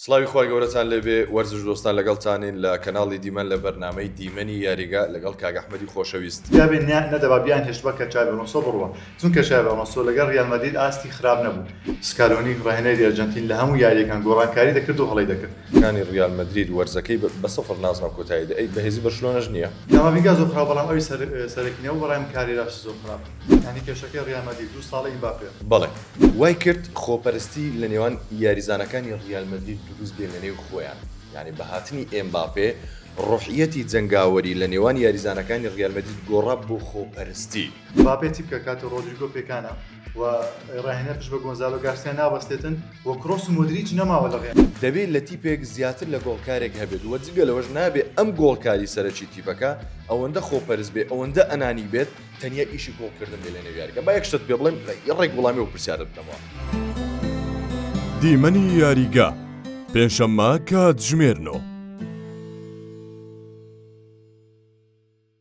سڵاوی خوای گەورەتان لێبێ وەرزش دۆستان لەگەڵتانین لە کەناڵی دیمەن لە بەرنامەی دیمەنی یاریگا لەگەڵ کاک ئەحمەدی خۆشەویست. تیابێ نە نەدەبا بیان هێشتبا کە چاڤی ئەلۆنسۆ بڕوا چونکە چاڤی ئەلۆنسۆ لەگەڵ ریال مەدرید ئاستی خراپ نەبوو. سکالۆنی ڕاهێنەری ئەرجەنتین لە هەموو یارییەکان گۆڕانکاری دەکرد و هەڵەی دەکرد. کانی ریال مەدرید وەرزەکەی بە سفر نازناو کۆتایی دێ ئەی بەهێزی بەرشلۆنەش نییە؟ کاماڤینگا زۆر خراپە بەڵام ئەوی سەرەکی نەبوو بەڕای من کارێراش زۆر خراپە یانی کێشەکەی ریال مەدرید دوو ساڵە ئیمباپێ. بەڵێ وای کرد خۆپەرستی لە نێوان یاریزانەکانی ریال مەدرید دروست بێ لە نێو خۆیان یانی بە هاتنی ئێمباپێ ڕۆحیەتی جەنگاوەری لە نێوان یاریزانەکانی ریال مەدرید گۆڕا بۆ خۆپەرستی. مباپێ چی بکە کاتێ ڕۆدریگۆ پێکانە و ڕاهێنەر پشت بە گۆنزالۆ گارسیا نابەستێتن و کرۆس و مۆدریچ نەماوە لە ڕیال. دەبێ لە تیپێک زیاتر لە گۆڵکارێک هەبێت و جگە لەوەش نابێ ئەم گۆڵکاری سەرەکی تیپەکە ئەوەندە خۆپەرست بێ ئەوەندە ئەنانی بێت تەنیا ئیشی گۆڵکردن بێ لەنێو یاریگا. با یەک شتت پێ بڵێم ڕێک وەڵامی ئەو پرسیارەت بدەمەوە. دیمەنی یاریگا، پێنجشەممە کاتژمێر نۆ.